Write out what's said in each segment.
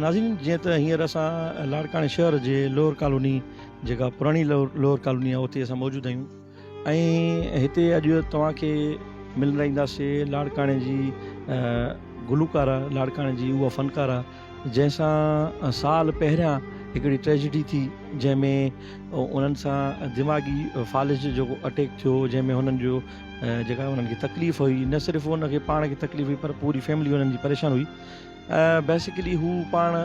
ناظرين جيئن ته هينئر اسان لاڙڪاڻي شهر جي لوئر ڪالوني جيڪا پراڻي لوئر ڪالوني آهي اتي اسان موجود آهيون ۽ هتي اڄ توهان کي ملرائينداسي لاڙڪاڻي جي گلوڪارا لاڙڪاڻي جي اها فنڪارا جنهن سان سال پهريان هڪڙي ٽريجڊي ٿي جنهن ۾ انهن سان دماغي فالج جو اٽيڪ ٿيو جنهن ۾ هنن جو جيڪا انهن کي تڪليف هئي نه صرف ان کي پاڻ کي تڪليف هئي پر پوري فيملي انهن جي پريشان هئي بيسڪلي هو پاڻ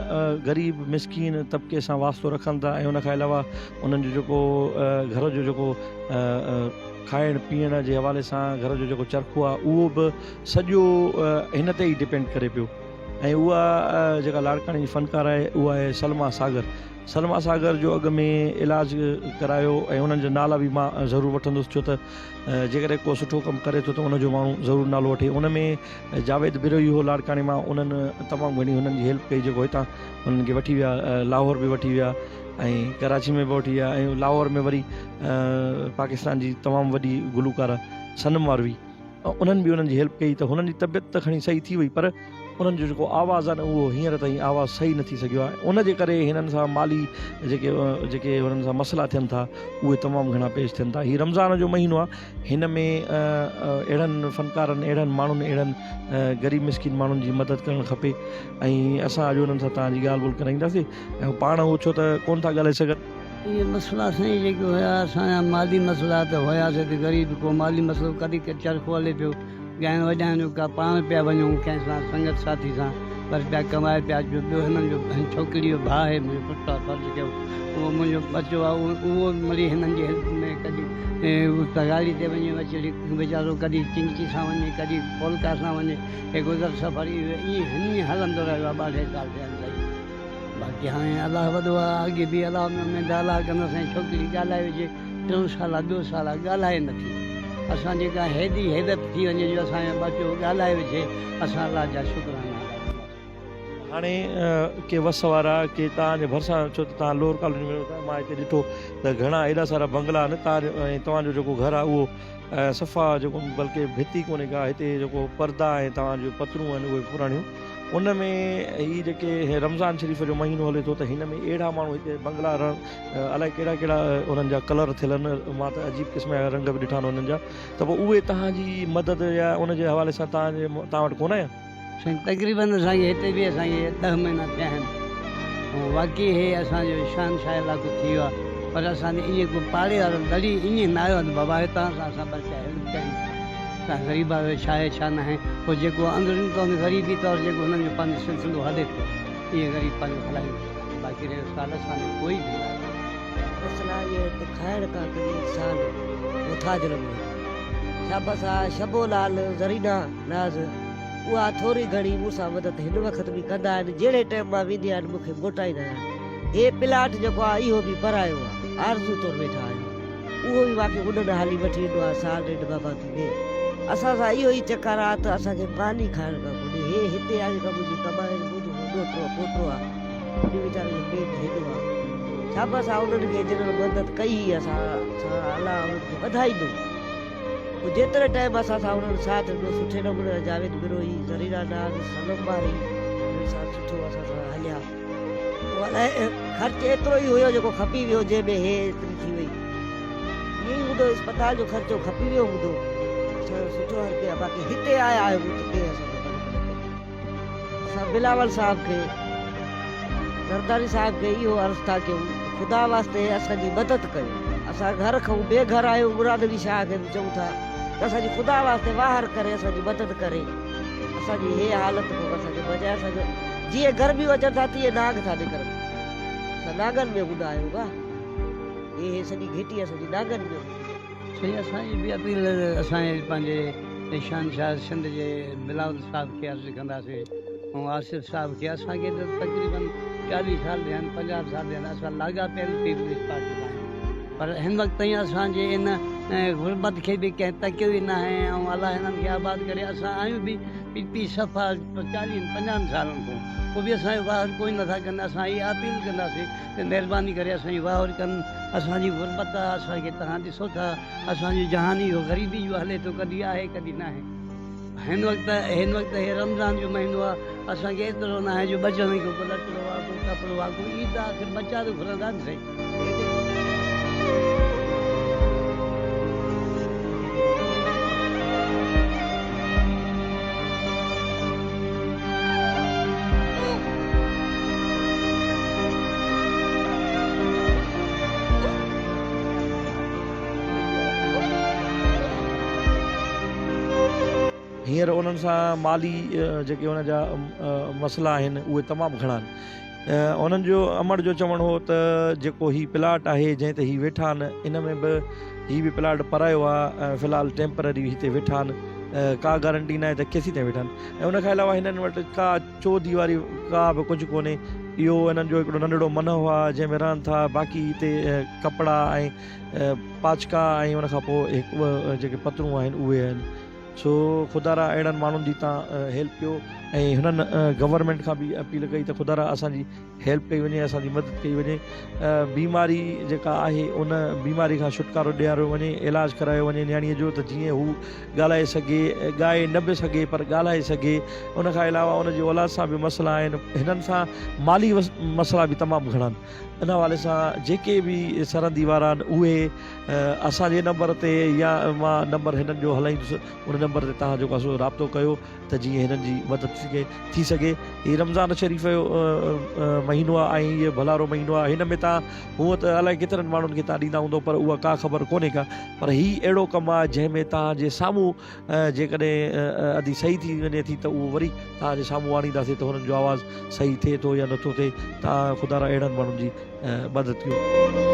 غريب مسڪين طبقي سان واسطو رکن ٿا ۽ ان کان علاوه انهن جو جيڪو گهر جو جيڪو کائڻ پيئڻ جي حوالي سان گهر جو جيڪو چرخو آهي اهو به سڄو هن تي ئي ڊپينڊ ڪري پيو ۽ اها جيڪا لاڙڪاڻي جي فنڪار آهي اها آهي سلميٰ ساگر سلميٰ ساگر جو اڳ ۾ علاج ڪرايو ۽ انهن جا نالا به مان ضرور وٺندس ڇو ته جيڪڏهن ڪو سٺو ڪم ڪري ٿو ته ان جو ماڻهو ضرور نالو وٺي ان ۾ جاويد بروهي هو لاڙڪاڻي مان انهن تمام گهڻي هنن جي هيلپ ڪئي جيڪو هتان هنن کي وٺي ويا لاهور به وٺي ويا ۽ ڪراچي ۾ به وٺي ويا ۽ لاهور ۾ وري پاڪستان جي تمام وڏي گلوڪاره صنم ماروي انهن به انهن جي هيلپ ڪئي ته هنن جي طبيعت ته کڻي صحيح ٿي وئي پر انهن جو جيڪو آواز آهي نه اهو هينئر تائين آواز صحيح نه ٿي سگهيو آهي ان جي ڪري هنن سان مالي جيڪي جيڪي هنن سان مسئلا ٿين ٿا اهي تمام گهڻا پيش ٿين ٿا هي رمضان جو مهينو آهي هن ۾ اهڙن فنڪارن اهڙن ماڻهن اهڙن غريب مسڪين ماڻهن جي مدد ڪرڻ کپي ۽ اسان اڄ انهن سان توهان جي ڳالهه ٻولهه ڪرائينداسي ۽ پاڻ هو ڇو ته ڪون ٿا ڳالهائي سگهن. اهي مسئلا سائين جيڪي هيا اسان جا مالي مسئلا ته هياسي ته غريب ڪو مالي مسئلو ڪڏهن چرخو هلي پيو ڳائڻ وڄائڻ جو ڪا پاڻ پيا وڃون ڪنهن سان سنگت ساٿي سان بس پيا ڪمائي پيا اچون ٻيو هنن جو هن ڇوڪري جو ڀاء آهي منهنجو پٽ آهي فرض ڪيو اهو منهنجو ٻچو آهي اهو به مڙئي هنن جي هيلپ ۾ ڪڏهن تغاري تي وڃي وچڙي ويچارو ڪڏهن چنگچي سان وڃي ڪڏهن پولڪا سان وڃي هي گذر سفر اهو ائين هنئين هلندو رهيو آهي ٻاڍي سال ٿيا آهن سائين باقي هاڻي الله وڏو آهي اڳي به الله ۾ اميد آهي الله ڪندو سائين ڇوڪري ڳالهائي وجهي ٽيون سال آ ٻيو سال آ ڳالهائي نه ٿي اسان جي ڪا هيڏي هيبت ٿي وڃي جو اسان جو ٻچو ڳالهائي وجهي اسان الله جا شڪرانا ادا ڪنداسين. هاڻي ڪي وس وارا ڪي توهان جي ڀرسان ڇو ته توهان لوئر ڪالوني ۾ رهو ٿا مان هتي ڏٺو ته گهڻا ايڏا سارا بنگلا آهن توهان ۽ توهان جو جيڪو گهر آهي اهو صفا جيڪو بلڪه ڀت ئي ڪونهي ڪا هتي جيڪو پردا ۽ توهان جون پترون آهن اهي پراڻيون ان ۾ هي جيڪي رمضان شريف جو مهينو هلي ٿو ته هن ۾ اهڙا ماڻهو هتي بنگلا رهن الائي ڪهڙا ڪهڙا انهن جا ڪلر ٿيل آهن مان ته عجيب قسم جا رنگ به ڏٺا آهن انهن جا ته پوء اهي توهان جي مدد يا ان جي حوالي سان توهان جي توهان وٽ ڪونه آيا؟ سائين تقريبن اسان کي هتي به اسان کي ڏهه مهينا ٿيا آهن ۽ واقعي هي اسان جو شهنشاهه علائقو ٿي ويو آهي پر اسان جي ائين ڪو پاڙي وارو دڙي ائين نه آيو آهي ته بابا هتان سان اسان ٻه چار هيلپ ڪيون ته غريب آهي ڇا آهي ڇا ناهي پوء جيڪو اندروني طور غريبي طور جيڪو هنن جو پنهنجو سلسلو هلي ٿو اهي غريب پنهنجو هلائين ٿا باقي رهيو سوال اسان جو ڪوئي به نه آهي. مسئلا اهي آهن ته کائڻ کان ڪڏهن انسان محتاج نه هوندو آهي. شابس آ شبو لال زرينا ناز اها ٿوري گهڻي مون سان مدد هن وقت به ڪندا آهن جهڙي ٽيم مان ويندي آهن مون کي موٽائيندا آهن. هي پلاٽ جيڪو آ اهو به پرايو آ عارضو طور ويٺا آهيون. اهو به واقعي انهن هالي وٺي ڏنو آهي سال ڏيڍ بابا ٿي وي. اسان سان اهو ئي چڪر آ ته اسان کي ماني کائڻ کان ڪونهي. هي هتي آ جيڪا منهنجي ڪمائڻ منهنجو هو ڏوهٽو پوٽو آ. ان ويچاري جو پيٽ هيڏو آ. شابس آ انهن کي جنھن مدد ڪئي هئي اسان سان الله انهن کي وڌائيندو. پوء جيتري ٽائيم اسان سان انهن ساٿ ڏنو سٺي نموني سان جاويد بروهي، زرينا ناز، صنم مارئي انهن سان سٺو اسان سان هليا. پوء الائي خرچ ايترو ئي هيو جيڪو کپي ويو جنهن ۾ هي ايتري ٿي وئي. ائين ئي هوندو اسپتال جو خرچو کپي ويو هوندو. اسان جو سٺو هر ڪنهن باقي هتي آيا آهيون ته ڪنهن اسان سان مدد نه ڪئي. اسان بلاول صاحب کي زرداري صاحب کي اهو عرض ٿا ڪيون ته خدا واسطي اسان جي مدد ڪيو اسان گهر کان بي گهر آهيون مراد علي شاهه کي به چئون ٿا ته اسان جي خدا واسطي واهر ڪري اسان جي مدد ڪري اسان جي هي حالت کان اسان کي بچائي اسان جو جيئن گرميون اچن ٿا تيئن نانگ ٿا نڪرن اسان نانگن ۾ هوندا آهيون ڀا هي هي سڄي گهٽي اسان جي نانگن ۾ هوندي آهي. سائين اسان جي به اپيل اسان جي پنهنجي شهنشاهه سنڌ جي بلاول صاحب کي عرض ڪنداسين ۽ آصف صاحب کي اسان کي ته تقريبن چاليهه سال ٿيا آهن پنجاهه سال ٿيا آهن اسان لاڳاپيل پيپلز پارٽي سان آهيون پر هن وقت تائين اسان جي ان غربت کي به ڪنهن تڪيو ئي ناهي ۽ الله هنن کي آباد ڪري اسان آهيون به پي پي صفا چاليهن پنجاهن سالن کان پوء به اسان جو واهر ڪوئي نٿا ڪن اسان هي اپيل ڪنداسين ته مهرباني ڪري اسان جي واهر ڪن اسان جي غربت آ اسان کي توهان ڏسو ٿا اسان جو جهان اهو غريبي جو هلي ٿو ڪڏهن آهي ڪڏهن ناهي. هن وقت هن وقت هي رمضان جو مهينو آ اسان کي ايترو ناهي جو ٻچن کي ڪو لٽڙو آ ڪو ڪپڙو آ ڪو عيد آ آخر ٻچا ته گهرندا نه سائين. هينئر انهن سان مالي جيڪي ان جا مسئلا آهن اهي تمام گهڻا آهن. انهن جو امڙ جو چوڻ هو ته جيڪو هي پلاٽ آهي جنهن تي هي ويٺا آهن ان ۾ به هي به پلاٽ پرايو آهي ۽ في الحال ٽيمپرري هتي ويٺا آهن ڪا گارنٽي ناهي ته ڪيسين تائين ويٺا آهن ۽ ان کان علاوه هنن وٽ ڪا چو ديواري ڪا به ڪجهه ڪونهي اهو هنن جو هڪڙو ننڍڙو منهه آهي جنهن ۾ رهن ٿا باقي هتي ڪپڙا ۽ پاچڪا ۽ ان کان پوء هڪ ٻه جيڪي پترون آهن اهي آهن سو خدارا اهڙن ماڻهن جي تان هيلپ ڪيو ۽ هنن گورنمينٽ کان به اپيل ڪئي ته خدارا اسان جي هيلپ ڪئي وڃي اسان جي مدد ڪئي وڃي بيماري جيڪا آهي ان بيماري کان ڇوٽڪارو ڏياريو وڃي علاج ڪرايو وڃي نياڻي جو ته جيئن هو ڳالهائي سگهي ڳائي نه به سگهي پر ڳالهائي سگهي ان کان علاوه ان جي اولاد سان به مسئلا آهن هنن سان مالي مسئلا به تمام گهڻا آهن ان حوالي سان جيڪي به سرندي وارا آهن اهي اسان جي نمبر تي يا مان نمبر هنن جو هلائيندس ان نمبر تي توهان جيڪو آهي سو رابطو ڪيو ته جيئن هنن جي مدد ٿي سگهي هي رمضان شريف جو مهينو آهي ۽ هي ڀلارو مهينو آهي هن ۾ توهان هونء ته الائي ڪيترن ماڻهن کي توهان ڏيندا هوندو پر اها ڪا خبر ڪونهي ڪا پر هي اهڙو ڪم آهي جنهن ۾ توهان جي سامهون جيڪڏهن ادي صحيح ٿي وڃي ٿي ته اهو وري توهان جي سامهون آڻينداسين ته هنن جو آواز صحيح ٿئي ٿو يا نٿو ٿئي توهان خدارا اهڙن ماڻهن جي مدد ڪيو.